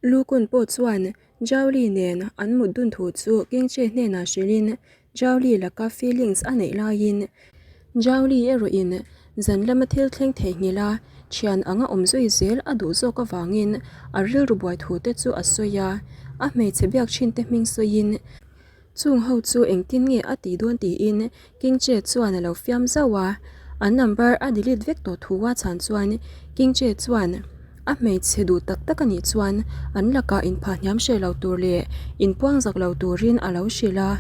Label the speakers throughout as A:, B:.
A: Lukun pawh chuan Zhao Li nen an mut dun thu chu Kingche hnenah hrilhin Zhao Li laka feelings a neih laiin Zhao Li erawhin zan lama thil thleng theihnghilh a thian anga awm zui zel a duh zawk avangin a rilru buai thu te chu a sawi a, a hmeichhe biak thin te hming sawiin Chung ho chu engtin nge a tih dawn tiin King Che chuan a lo fiam zauh a, an number a delete vek tawh thu a chhan chuan King Che chuan a hmeichhe duh tak tak a nih chuan an lakah inphah hniam hreh lo tur leh inpuang zak lo turin a lo hrilh a,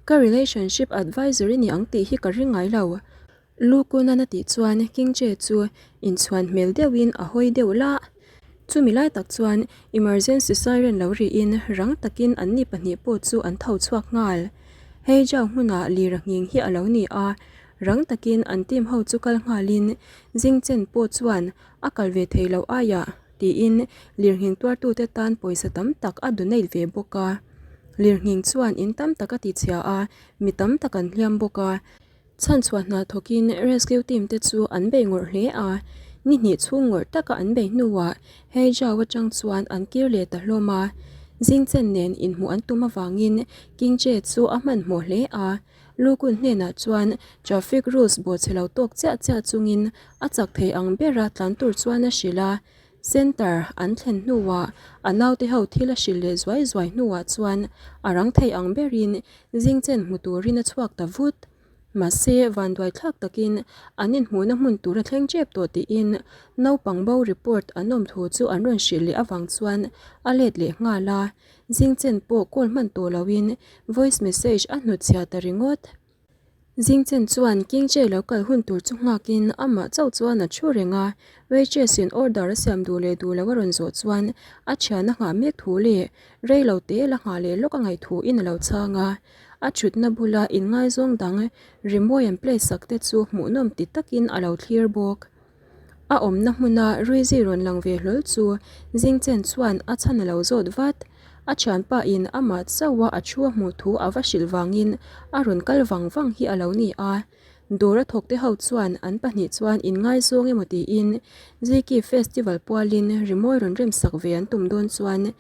A: Ka relationship advisor i ni ang tih hi ka ring ngai lo. Lu Kunan a tih chuan King Che chu inchhuan hmel deuhin a hawi deuh lah. Chumi lai tak chuan emergency siren lo rihin rang takin anni pahnih pawh chu an tho chhuak nghal. Hei Zhao hmunah lir a nghing hi a lo ni a, rang takin an team ho chu kal nghalin Jing Chen pawh chuan a kal ve thei loh aiah tiin lirnghing tuartute tan pawisa tam tak a donate ve bawk a. Lirnghing chuan in tam tak a tichhia a, mi tam tak an hliam bawk a. Chhanchhuah hna thawkin rescue team te chu an bei ngawrh hle a, ni hnih chhung ngawrh taka an bei hnuah hei Zhao atang chuan an kir leh ta hlawm a. Jingchen nen inhmuh an tum avangin King Che chu a hmanhmawh hle a, Lu Kun hnenah chuan traffic rules bawhchhe lo tawk chiah chiah chungin a chak thei ang bera tlan tur chuan a hrilh a. Centre an thlen hnuah a naute ho thil a hrilh leh zuai zuai hnuah chuan a rang thei ang berin Jingchen hmu turin a chhuak ta vut. Mahse, vanduai thlak takin an inhmuhna hmun tur a thleng tep tawh tiin naupang bo report an awm thu chu an rawn hrilh leh avang chuan a let leh nghal a, Jingchen pawh call hman tawh loin voice message a hnutchhiah ta ringawt. Jingchen chuan King Che lo kal hun tur chu nghakin amah chauh chuan a thu reng a, waitress in order a siam duh leh duh lo a rawn zawh chuan a thian a nghah mek thu leh rei lo te la nghah leh lawk a ngaih thu in a lo chhang a. A thutna bula inngaizawng dang rimawi an play sak te chu hmuhnawm ti takin a lo thlir bawk. A awmna hmuna Ruizi rawn lang ve hlawl chu Jingchen chuan a chhan a lo zawt vat. A thianpa in amah chauha a thu a hmuh thu a va hrilh vangin a rawn kal vang vang hi a lo ni a. Dawr a thawkte ho chuan an pahnih chuan inngaizawng emaw tiin Ziki Festival pualin rimawi rawn remsak ve an tum dawn chuan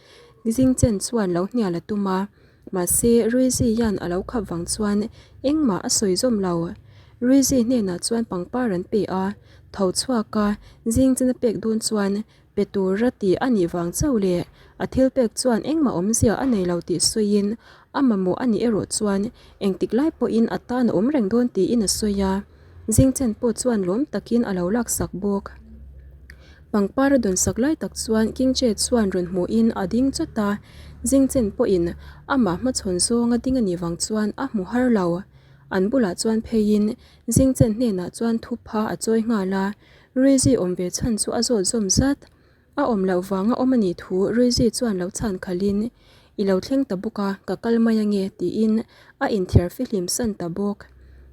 A: Jingchen chuan lo hnial a tum a. Mahse, Ruizi hian a lo khap vang chuan engmah a sawi zawm lo. Ruizi hnenah chuan pangpar an pe a, tho chhuak a, zing china pek dawn chuan pe tur a ti a nih vang chauh leh a thil pek chuan engmah awmzia a nei lo tih sawiin a mamawh a nih erawh chuan engtik lai pawhin a tan a awm reng dawn tiin a sawi a. Zingchen pawh chuan lawm takin a lo laksak bawk. Pangpar a dawnsak lai tak chuan Kingche chuan rawn hmuhin a ding chawt a, Zingchen pawhin amah hmachhawn zawnga ding a nih vang chuan a hmu har lo. An bulah chuan pheiin Zingchen hnenah chuan thupha a chawi nghal a, Ruizi awm ve chhan chu a zawt zawm zat. A awm loh vanga awm a nih thu Ruizi chuan lo chhan khalhin, I lo thleng ta bawk a, ka kal mai ange, tiin a inthiar fihlim san ta bawk.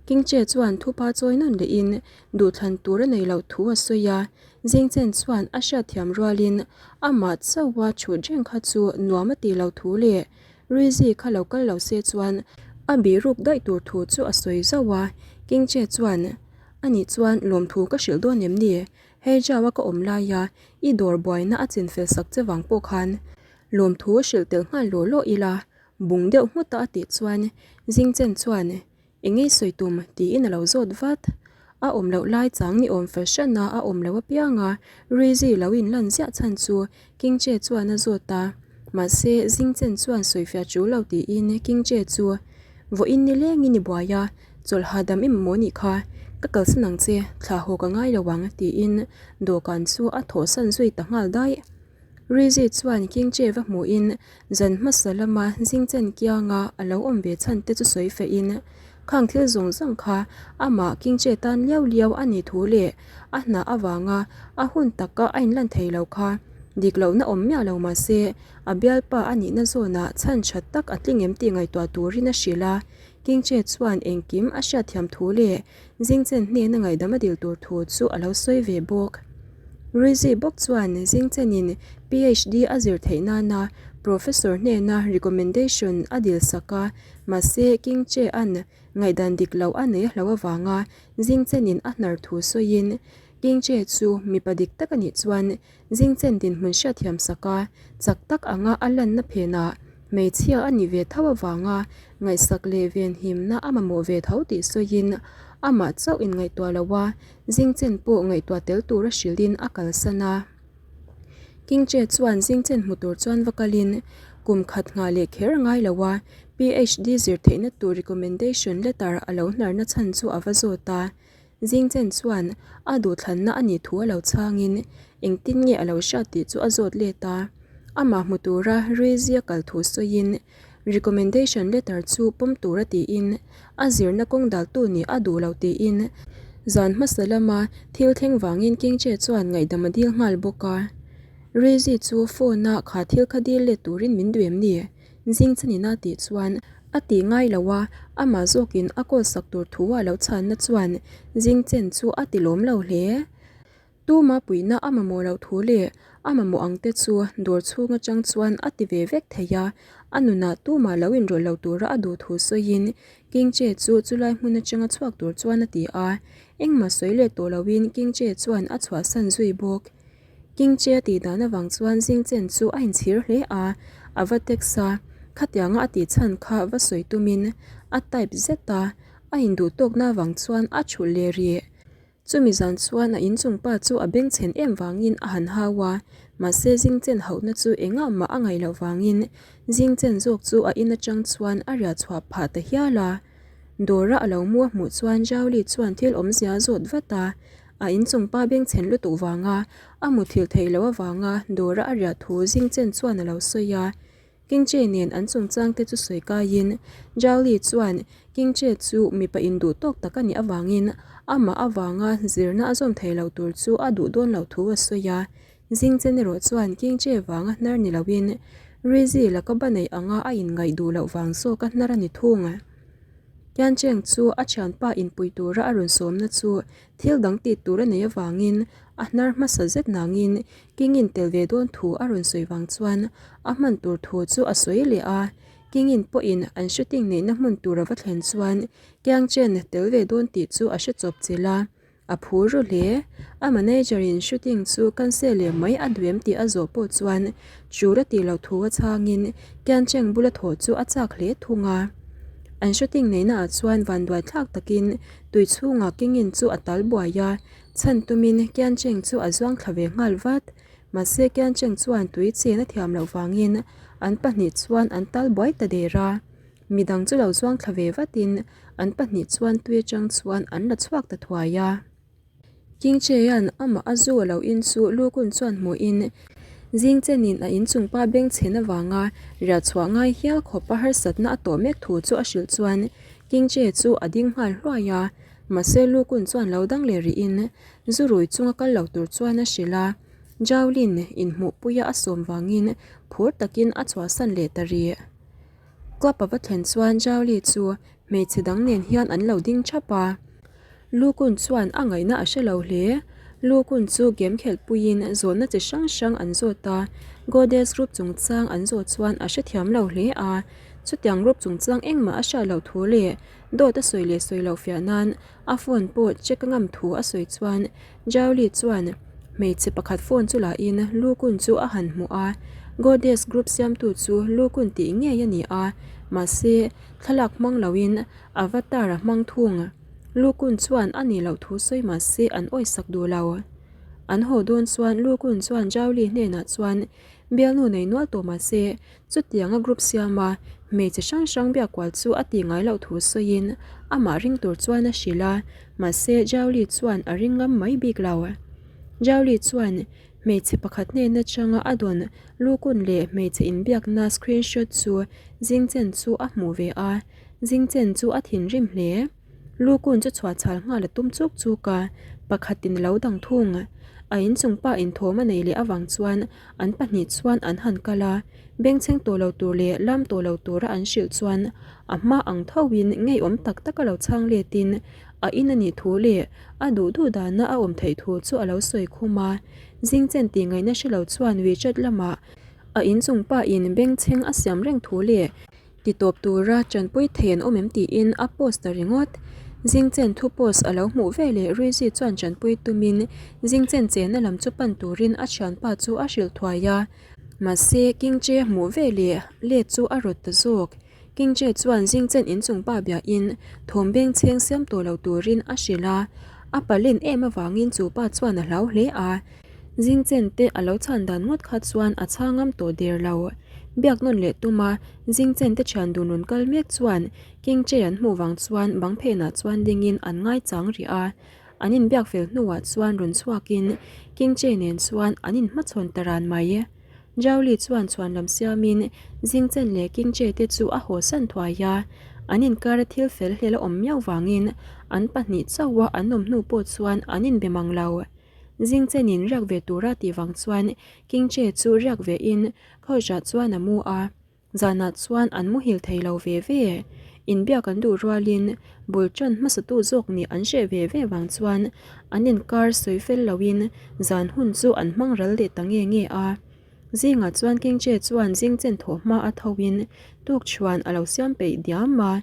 A: Kingche chuan thupa chawi nawn lehin duhthlan tur a nei loh thu a sawi a, Zingchen chuan a hriatthiam rualin amah chauha chhut reng kha chu nuam a tih loh thu leh Ruizi kha lo kal lo se chuan a bihruk daih tur thu chu a sawi zauh a, Kingche chuan, Ani chuan lawmthu ka hrilh dawn em ni? Hei Zhao-a ka awm laia i dawr buaina a chinfel sak che vang pawh khan lawmthu hrilh tel nghal law law ila, bung deuh nghut a a tih chuan Jingchen chuan Eng ngei sawi tum? tiin a lo zawt vat. A awm loh lai chang ni awm fel hran a a awm loh apiang a, Ruizi lo inlan ziah chhan chu Kingche chuan a zawt a. Mahse Jingchen chuan sawifiah tul lo tiin Kingche chu Vawiin ni lengin i buai a, chawlh hahdam i mamawh nih kha, ka kalsan ang che, thlah haw ka ngai lo ang, tiin dawhkan chu a thawhsan zui ta nghal daih. Rizzy chuan Kingche va hmuhin zan hmasa lama Jingchen kianga a lo awm ve chhan te chu sawi fehin, khang thil zawng zawng kha amah Kingche tan liau liau a nih thu leh a hna avanga a hun taka a inlan thei lo kha dik lohna awm miah lo mahse A bialpa a nihna zawnah chhan tha tak a tling em tih ngaihtuah turin a hrilh a, Kingche chuan engkim a hriatthiam thu leh Jingchen hnena ngaihdam a dil tur thu chu a lo sawi ve bawk. Ruizi bawk chuan Jingchenin PhD a zir theih nana Professor hnena recommendation a dil sak a, mahse Kingche-a'n ngaihdan dik lo a nei a hlo avanga Jingchenin a hnar thu sawiin. Kingche chu mipa dik tak a nih chuan Zingchen dinhmun hriatthiam sak a, chak tak anga a lanna phenah hmeichhia a nih ve tho avanga ngaihsak leh venhimna a mamawh ve tho tih sawiin amah chauh inngaihtuah lo a, Zingchen pawh ngaihtuah tel tura hrilhin a kalsan a. Kingche chuan Zingchen hmu tur chuan va kalin kum khat nghah leh kher ngai lo a, PhD zir theihna tur recommendation letter a lo hnarna chhan chu a va zawt a. Zingchen chuan a duhthlanna a nih thu a lo chhangin engtin nge a lo hriat tih chu a zawt let a. Amah hmu tura Rizia kal thu sawiin recommendation letter chu pawm tura tiin a zirna kawng daltu nih a duh lo tiin zan hmasa lama thil thleng vangin Kingche chuan ngaihdam a dil nghal bawk a. Rizia chu phone-a kha thil kha dil let turin min duh em ni? Zingchen a tih chuan a tih ngai lo a, amah zawkin a call sak tur thu a lo chhanna chuan Zingchen chu a ti lawm lo hle. Tuma puihna a mamawh loh thu leh a mamawh ang te chu dawr chhung atang chuan a ti ve vek thei a, a nunah tumah lo inrawlh lo tura a duh thu sawiin Kingche chu chulai hmun atanga chhuak tur chuan a ti a, engmah sawi leh tawh loin Kingche chuan a chhuahsan zui bawk. Kingche a tih dan avang chuan Zingchen chu a inchhir hle a, a va text a, khatianga a tih chhan kha va sawi tumin a type zet a, a induh tawkna avang chuan a thulh leh rih. Chumi zan chuan a inchung pa chu a bengchhen em vangin a han hau a, mahse Zingchen hauhna chu engah mah a ngaih loh vangin Zingchen zawk chu a in atang chuan a riah chhuah phah ta hial a. Dawra a lo mu a hmuh chuan Zhaoli chuan thil awmzia a zawt vat a, a inchung pa bengchhen lutuk vanga a muthilh theih loh avanga dawra a riah thu Zingchen chuan a lo sawi a. Kingche nen an chungchang te chu sawi kaiin Zhaoli chuan Kingche chu mipa induh tawk tak a nih avangin amah avanga zirna a zawm thei lo tur chu a duh dawn loh thu a sawi a. Zingchen erawh chuan Kingche vanga hnar ni loin Rizzy laka ba nei anga a inngaih duh loh vang zawk a hnar a ni thung. Tiancheng chu a thianpa inpui tura a rawn sawmna chu thil dang tih tur a nei avangin a hnar hmasa zet nangin Kingin tel ve dawn thu a rawn sawi vang chuan a hman tur thu chu a sawi leh a. Kingin pawhin an shooting neihna hmun tur a va thlen chuan Tiangchen tel ve dawn tih chu a hre chawp chilh a. A phur ru hle. A manager in shooting chu cancel leh mai a duh em tih a zawh pawh chuan tul a tih loh thu a chhangin Tiancheng bula thawh chu a chak hle thung a. An shooting neihna ah chuan vanduai thlak takin tui chhungah kingin chu a tal buai a, chhan tumin Tiancheng chu a zuang thla ve nghal vat. Mahse Tiancheng chuan tui chen a thiam loh vangin an pahnih chuan an tal buai ta der a. Midang chu lo zuang thla ve vatin an pahnih chuan tui atang chuan an la chhuak ta thuai a. Kingchea'n amah a zu a lo in chu Lukun chuan hmuhin Zingchenin a inchungpa bengchhen avanga riah chhuah ngai hial khawpa harsatna a tawh mek thu chu a hrilh chuan Kingchea chu a ding nghal hluai a, mahse Lukun chuan lo dang leh rihin zu rui chunga kal lo tur chuan a hrilh a. Jaolin inhmuhpuia a sawm vangin phur takin a chhuahsan leh ta rih. Club a va thlen chuan Zhaoli chu hmeichhe dang nen hian an lo ding thap a. Lu Kun chuan a ngaihna a hre lo hle. Lu Kun chu game khelhpuiin zawhna chi hrang hrang an zawt a, Goddess group chungchang an zawh chuan a hrethiam lo hle a. Chutiang group chungchang engmah a hriat loh thu leh dawt a sawi leh sawi loh fiah nan A phone pawh check a ngam thu a sawi chuan Zhaoli chuan hmeichhe pakhat phone chu la in Lu Kun chu a han hmuh a, Goddess group siamtu chu Lu Kun tih ngei a ni a, mahse thlalak hmang lo in avatar a hmang thung. Lu Kun chuan a nih loh thu sawi mahse an awisak duh lo. An haw dawn chuan Lu Kun chuan Zhaoli hnenah chuan Bialnu nei nual tawh mahse, chutianga group siama hmeichhe hrang hrang biak kual chu a tih ngai loh thu sawiin amah ring tur chuan a hrilh a, mahse Zhaoli chuan a ring ngam mai bik lo. Zhaoli chuan hmeichhe pakhat hnen atanga a dawn lukun leh hmeichhe inbiakna screenshot chu Zingchen chu a hmuh ve a, Zingchen chu a thinrim hle. Lukun chu chhuah chhal nghal a tum chuk chuk a, pakhatin a lo dang thung. A inchung pa inthawm a nei leh avang chuan an pahnih chuan an han kal a, bengchheng tawh lo tur leh lam tawh lo tura an hrilh chuan a hma ang thoin ngeiawm tak tak a lo chhang letin a in a nih thu leh a duh duh dana a awm theih thu chu a lo sawi khum a. Zingchen tih ngaihna hre lo chuan WeChat lamah a inchung pa in bengchheng a siam reng thu leh Ti tawp tura tanpui thei an awm em tiin a post ta ringawt. Zingchen thu post a lo hmuh veleh Ruizi chuan tanpui tumin Zingchen chenna lam chu pan turin a thianpa chu a hrilh thuai a. Mahse, Kingche hmuh veleh let chu a rawt ta zawk. Kingche chuan Zingchen inchung pa biahin thawm beng chheng siam tawh lo turin a hrilh a. A palen em avangin chu pa chuan a hlau hle a. Zingchen te a lo chhan dan ngawt kha chuan a chhang ngam tawh der lo. Biak nawn leh tuma Zingchen te thian dun rawn kal mek chuan Kingche an hmuh vang chuan bang phenah chuan dingin an ngaichang rih a. An inbiak fel hnuah chuan rawn chhuakin Kingche nen chuan an inhmachhawn ta ran mai. Zhaoli chuan chhuanlam siamin Zingchen leh Kingche te chu a hawsan thuai a, an inkara thil fel hlel a awm miau vangin an pahnih chauha an awm hnu pawh chuan an inbe mang lo. Zingchenin riak ve tura tih vang chuan Kingche chu riak vein couch-ah chuan a mu a. Zanah chuan an muhil thei lo ve ve. Inbiak an duh rualin bul tan hmasatu zawk nih an hreh ve ve vang chuan an inkar sawi fel loin zan hun chu an hmang ral leh ta nge nge a. Zingah chuan Kingche chuan zingchen thawh hma a thoin tukchhuan a lo siam peih diam a.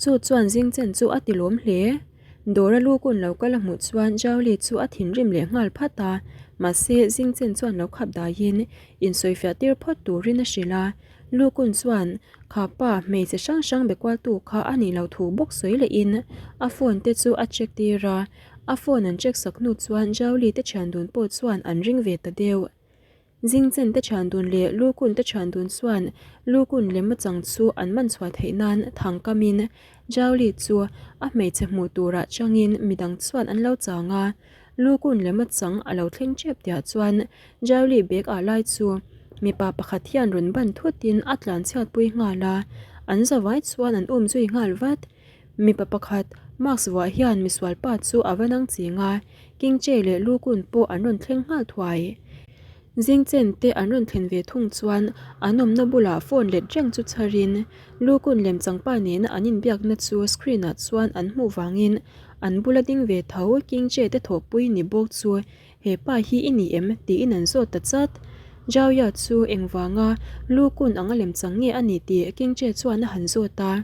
A: Chu chuan zingchen chu a ti lawm hle. Dawra lu kun lo kal a hmuh chuan Zhaoli chu a thinrim leh nghal phat a, mahse Zingchen chuan lo khap daiin insawifiah tir phawt turin a hrilh a. Lu kun chuan kha pa hmeichhe hrang hrang be kualtu kha a nih loh thu bawk sawi lehin a phone te chu a check tir a, a phone an check sak hnu chuan Zhaoli te thian dun pawh chuan an ring ve ta deuh. Zingchen te thian dun leh Lukun te thian dun chuan Lukun lem a chang chu an man chhuah theih nan thang kamin Zhaoli chu a hmeichhe hmuh turah changin midang chuan an lo chang a. Lukun lem a chang a lo thleng tep tihah chuan Zhaoli bag ah lai chu mipa pakhat hian rawn ban thutin a tlan chhiatpui nghal a, an zavai chuan an um zui nghal vat. Mipa pakhat mask vuah hian misual pa chu a va nang ching a, Kingche leh Lukun pawh an rawn thleng nghal thuai. Zingchen te an rawn thlen ve thung chuan an awmna bulah phone let reng chu chharin Lukun lemchangpa nena an inbiakna chu screen ah chuan an hmuh vangin an bula ding ve tho Kingche te thawhpui ni bawk chu He pa hi i ni em? tiin an zawt ta chat. Zhaoya chu engvanga lu kun anga lem chang nge a ni tih Kingche chuan a han zawt a.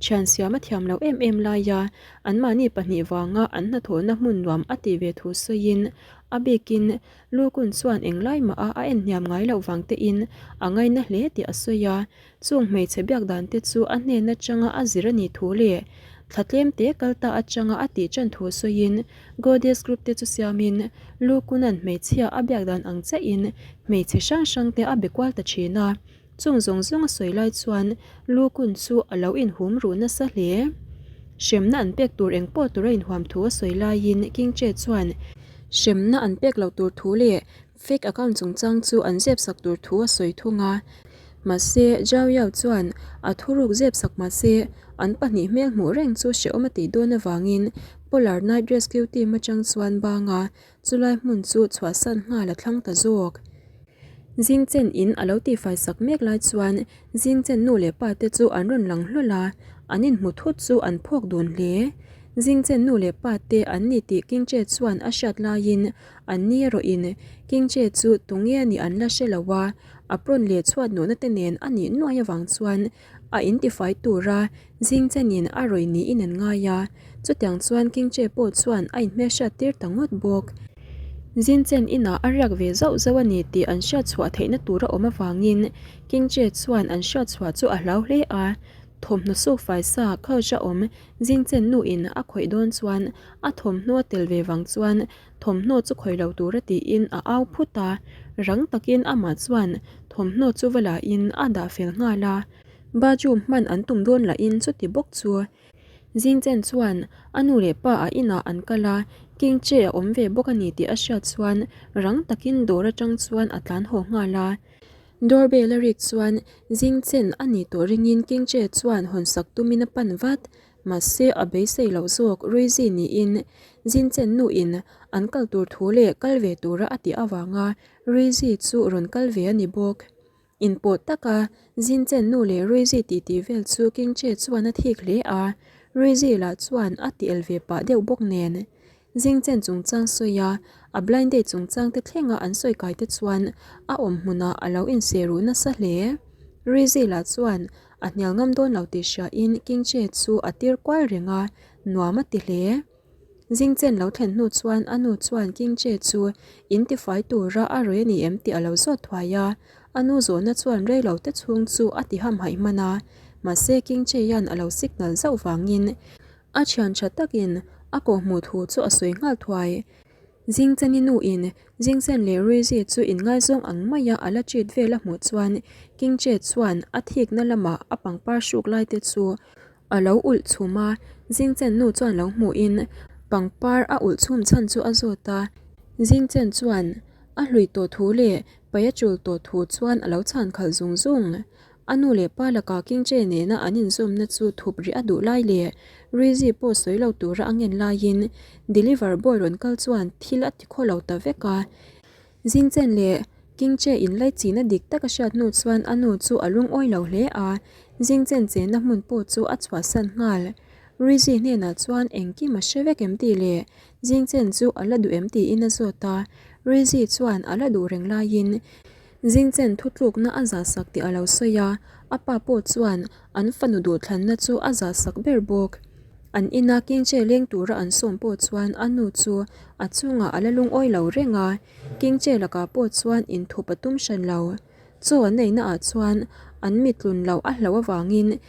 A: Thian siam a thiam lo em em laia anmahni pahnih vanga an hnathawhna hmun nuam a tih ve thu sawiin a bikin lu kun chuan englai mah a a en hniam ngai loh vang tein a ngaina hle tih a sawi a. Chung hmeichhe biak dan te chu a hnen atanga a zir a nih thu leh thla tlem te kal ta atanga a tih tan thu sawiin Goddess group te chu siamin Lukunan hmeichhia a biak dan ang chiahin hmeichhe hrang hrang te a be kual ta thin a. Chung zawng zawng a sawi lai chuan Lukun chu a lo inhum ruh nasa hle. Hremna an pek tur eng pawh tura inhuam thu a sawi laiin Kingche chuan hremna an pek loh tur thu leh Fake account chungchang chu an zep sak tur thu a sawi thung a. Mahse, Zhao Yao chuan a thuruk zep sak mahse, an pahnih hmel hmuh reng chu hrehawm a tih dawn avangin Polar Night Rescue Team atang chuan banga chulai hmun chu chhuahsan nghal a thlang ta zawk. Zingchen in a lo tihfai sak mek lai chuan Zingchen nu leh pa te chu an rawn lang hlawl a, an inhmu thut chu an phawk dun hle. Zingchen nu leh pa te an ni tih Kingche chuan a hriat laiin An ni erawhin Kingche chu tunge a nih an la hre lo a, a prawn leh chhuat nuhna te nen a nih nuai avang chuan a intifai tura Zingchenin a rawih niin an ngai a, chutiang chuan Kingche pawh chuan a inhmelhriat tir ta ngawt bawk. Zingchen inah a riak ve zauh zauh a ni tih an hriat chhuah theihna tur a awm avangin Kingche chuan an hriat chhuah chu a hlau hle a, thawmhnaw suk faisa couch a awm Zingchen nuin a khawih dawn chuan a thawmhnaw a tel ve vang chuan Thawmhnaw chu khawih lo tura tiin a au phut a, rang takin amah chuan thawmhnaw chu va lahin a dah fel nghal a. Baju hman an tum dawn lahin chuti bawk chu Zingchen chuan a nu leh pa a inah an kal a, Kingche a awm ve bawk a ni tih a hriat chuan rang takin dawr atang chuan a tlan haw nghal a. Doorbell a rik chuan Zingchen a ni tawh ringin Kingche chuan hawnsak tumin a pan vat. Mahse a beisei loh zawk Ruizi niin Zinchen nuin an kal tur thu leh kal ve tura a tih avanga Ruizi chu rawn kal ve a ni bawk. Inpawh taka Zinchen nu leh Ruizi titi vel chu Kingche chuan a thik hle a, Ruizi lah chuan a ti el ve pah deuh bawk nen. Zingchen chungchang sawi a, a blind date chungchang te thlenga an sawi kai te chuan a awm hmunah a lo inseh ruh nasa hle. Ruizi lah chuan A hnial ngam dawn lo tih hriain Kingche chu a tir kual reng a, nuam a ti hle. Zingchen lo thlen hnu chuan a nu chuan Kingche chu in tifai tura a rui a ni em tih a lo zawt thuai a, a nu zawhna chuan rei lo te chhung chu a ti hamhaih hman a, mahse Kingche hian a lo signal zauh vangin a thian tha takin a kawhhmuh thu chu a sawi nghal thuai. Zingcheni nu in Zingchen leh Ruizi chu inngaizawng ang maia a la treat vel a hmuh chuan Kingche chuan a thikna lamah a pangpar hruk lai te chu a lo ulh chhum a, Zingchen nu chuan lo hmuhin pangpar a ulh chhum chhan chu a zawt a, Zingchen chuan a hlui tawh thu leh pai a tul tawh thu chuan a lo chhan khalh zung zung. A nu leh pa lakah Kingche nena an inzawmna chu thup rih a duh lai leh Rizzy pawh sawi lo tura a ngen laiin deliver boy rawn kal chuan thil a ti khaw lo ta vek a. Zingchen leh Kingche inlaichihna dik tak a hriat hnu chuan a nu chu a lungawi lo hle a, Zingchen chenna hmun pawh chu a chhuahsan nghal. Rizzy hnenah chuan engkim a hre vek em tih leh Zingchen chu a la duh em tiin a zawt a, Rizzy chuan a la duh reng laiin Zingchen thutlukna a zahsak tih a lo sawi a, a pa pawh chuan an fanu duhthlanna chu a zahsak ber bawk. An ina Kingche leng tura an sawm pawh chuan a nu chu a chungah a la lungawi lo reng a, Kingche lakah pawh chuan inthup a tum hran lo. Chaw an neihnaah chuan an mitlun loh a hlauh avangin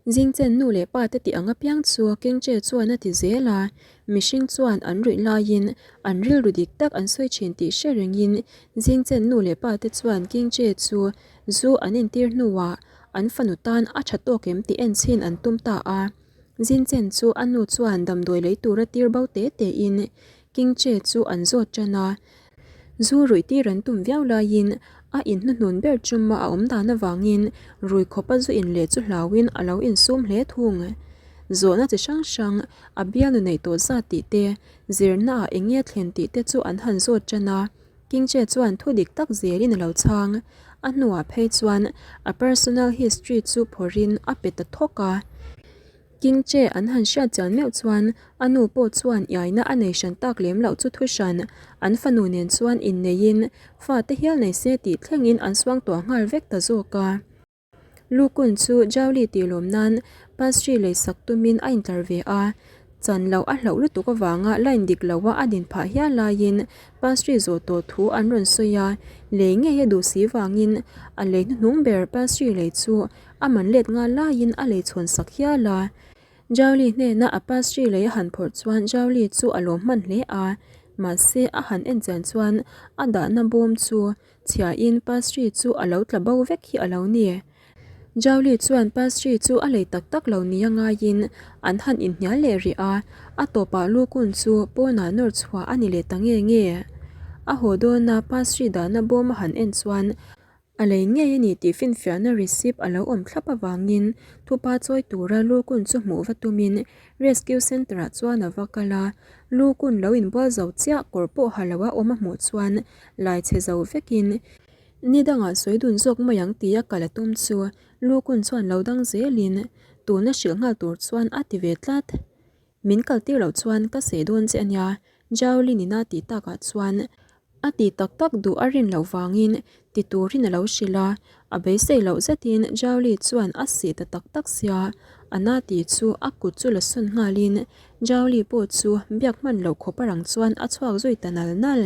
A: Zingchen nu leh pa te tih ang apiang chu Kengche chuan a ti zel a, mihring chuan an ruih laiin an rilru dik tak an sawi thin tih hre rengin Zingchen nu leh pa te chuan Kengche chu zu an intir hnuah an fanu tan a tha tawk em tih enchhin an tum ta a. Zingchen chu a nu chuan damdawi lei tura tir bo te tein Kengche chu an zawt tan a, Zu ruih tir an tum viau laiin a in hnuhnun ber chuma a awm dan avangin rui khawpa zu in leh chu hlauin a lo insum hle thung. Zawhna chi hrang hrang a bialnu neih tawh zat tih te, zirnaah eng nge thlen tih te chu an han zawt tan a, Kingche chuan thu dik tak zelin a lo chhang. A hnuah phei chuan a personal history chu phawrhin a pe ta thawk a. Kingche an han hriat chian meuh chuan a nu pawh chuan iaina a nei hran tak lem loh chu thu hran an fanu nen chuan inneiin fate hial nei se tih thlengin an suang tuah nghal vek ta zawk a. Lukun chu Jauli tih lawm nan pastry lei sak tumin a intlar ve a, chan loh a hlauh lutuk avanga line dik loha a din phah hial laiin pastry zawh tawh thu an rawn sawi a, lei ngei a duh si vangin a lei hnuhnung ber pastry lei chu A man let nghal laiin a lei chhawn sak hial a. Jauli hnena a pastry lei a han phawrh chuan Jauli chu a lawm hman hle a, mahse a han en chian chuan a dahna bawm chu chhiain pastry chu a lo tla bo vek hi a lo ni. Jauli chuan pastry chu a lei tak tak lo nia ngaiin an han inhnial leh rih a, a tawpah lukun chu pawnah nawr chhuah a ni leh ta nge nge. A haw dawna pastry dahna bawm a han en chuan A lei ngei a ni tih finfiahna receipt a lo awm thlap avangin thupa chawi tura Lukun chu hmuh va tumin Rescue Centre ah chuan a va kal a, Lukun lo inbual zo chiah kawr pawh ha lo a awm a hmuh chuan lai chhe zo vekin ni dangah sawi dun zawk mai ang tia kal a tum chu Lukun chuan lo dang zelin tuna hrilh nghal tur chuan a ti ve tlat. Min kal tir loh chuan ka seh dawn che ania, Jowlin ina tih takah chuan a ti tak tak duh a rin loh vangin ti turin a lo hrilh a, a beisei loh zetin Jowli chuan a seh ta tak tak sia, a na tih chu a kut chu la sawn nghalin Jowli pawh chu biak hman loh khawp a rang chuan a chhuak zui ta nal nal.